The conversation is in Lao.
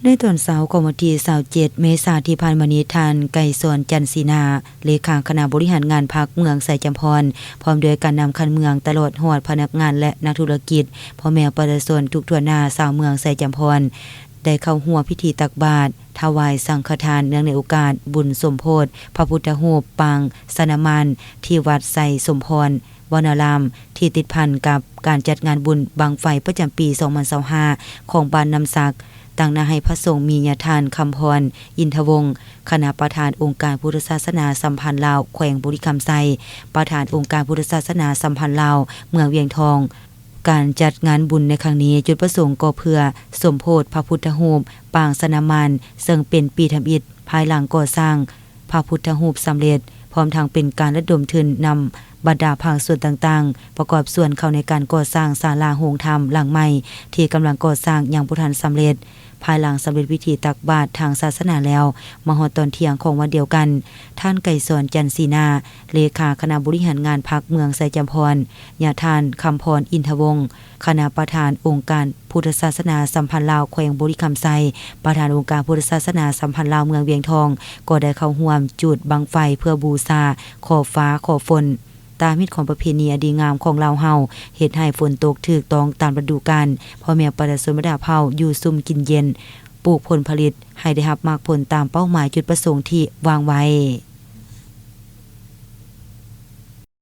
ໃນຕອນເຊົ້າຂອງວັນທີຊາວເຈັດ ເມສາທີ່ຜ່ານມານີ້, ທ່ານ ໄກສອນ ຈັນສີນາ ເລຂາຄະນະບໍລິຫານງານພັກເມືອງໄຊຈຳພອນ ພ້ອມດ້ວຍການນຳຂັ້ນເມືອງ ຕະຫຼອດຮອດພະນັກງານ ແລະ ນັກທຸລະກິດ, ພໍ່ແມ່ປະຊາຊົນທຸກທົ່ວໜ້າຊາວເມືອງໄຊຈຳພອນ ໄດ້ເຂົ້າຮ່ວມພິທີຕັກບາດ ຖວາຍສັງຄະທານ ເນື່ອງໃນໂອກາດບຸນສົມໂພດພະພຸດທະຮູບປາງສະນະມານ ທີ່ວັດໄຊສົມພອນ ວະນາລາມ ທີ່ຕິດພັນກັບການຈັດງານບຸນບັ້ງໄຟປະຈຳປີສອງພັນຊາວຫ້າ ຂອງບ້ານນ້ຳສັກ, ຕາງໜ້າໃຫ້ພະສົງມີຍາທ່ານ ຄຳພອນ ອິນທະວົງ ຄະນະປະທານອົງການພຸດທະສາສະໜາສຳພັນລາວ ແຂວງບໍລິຄຳໄຊ, ປະທານອົງການພຸດທະສາສະໜາສຳພັນລາວ ເມືອງວຽງທອງ. ການຈັດງານບຸນໃນຄັ້ງນີ້ ຈຸດປະສົງກໍເພື່ອສົມໂພດພະພຸດທະຮູບປາງສະນະມານ ເຊິ່ງເປັນປີທຳອິດພາຍຫຼັງກໍ່ສ້າງ ພະພຸດທະຮູບສຳເລັດ, ພ້ອມທັງເປັນການລະດົມທຶນນຳບັນດາພາກສ່ວນຕ່າງໆ ປະກອບສ່ວນເຂົ້າໃນການກໍ່ສ້າງສາລາໂຮງທຳຫຼັງໃໝ່ ທີ່ກຳລັງກໍ່ສ້າງຍັງບໍ່ທັນສຳເລັດ. ພາຍຫຼັງສຳເລັດພິທີຕັກບາດທາງສາສະໜາແລ້ວ, ມາຮອດຕອນທ່ຽງຂອງວັນດຽວກັນ, ທ່ານ ໄກສອນ ຈັນສີນາ ເລຂາຄະນະບໍລິຫານງານພັກເມືອງໄຊຈຳພອນ, ຍາທ່ານ ຄຳພອນ ອິນທະວົງ ຄະນະປະທານອົງການພຸດທະສາສະໜາສຳພັນລາວແຂວງບໍລິຄຳໄຊ, ປະທານອົງການພຸດທະສາສະໜາສຳພັນລາວເມືອງວຽງທອງ ກໍໄດ້ເຂົ້າຮ່ວມຈູດບັ້ງໄຟເພື່ອບູຊາ ຂໍຟ້າຂໍຝົນ. ຕາມຮີດຄອງປະເພນີອັນດີງາມຂອງລາວເຮົາ, ເຮັດໃຫ້ຝົນຕົກຖືກຕ້ອງຕາມລະດູການ, ພໍ່ແມ່ປະຊາຊົນບັນດາເຜົ່າຢູ່ຊຸ່ມກິນເຢັນ, ປູກຜົນຜະລິດໃຫ້ໄດ້ຮັບໝາກຜົນຕາມເປົ້າໝາຍຈຸດປະສົງທີ່ວາງໄວ້.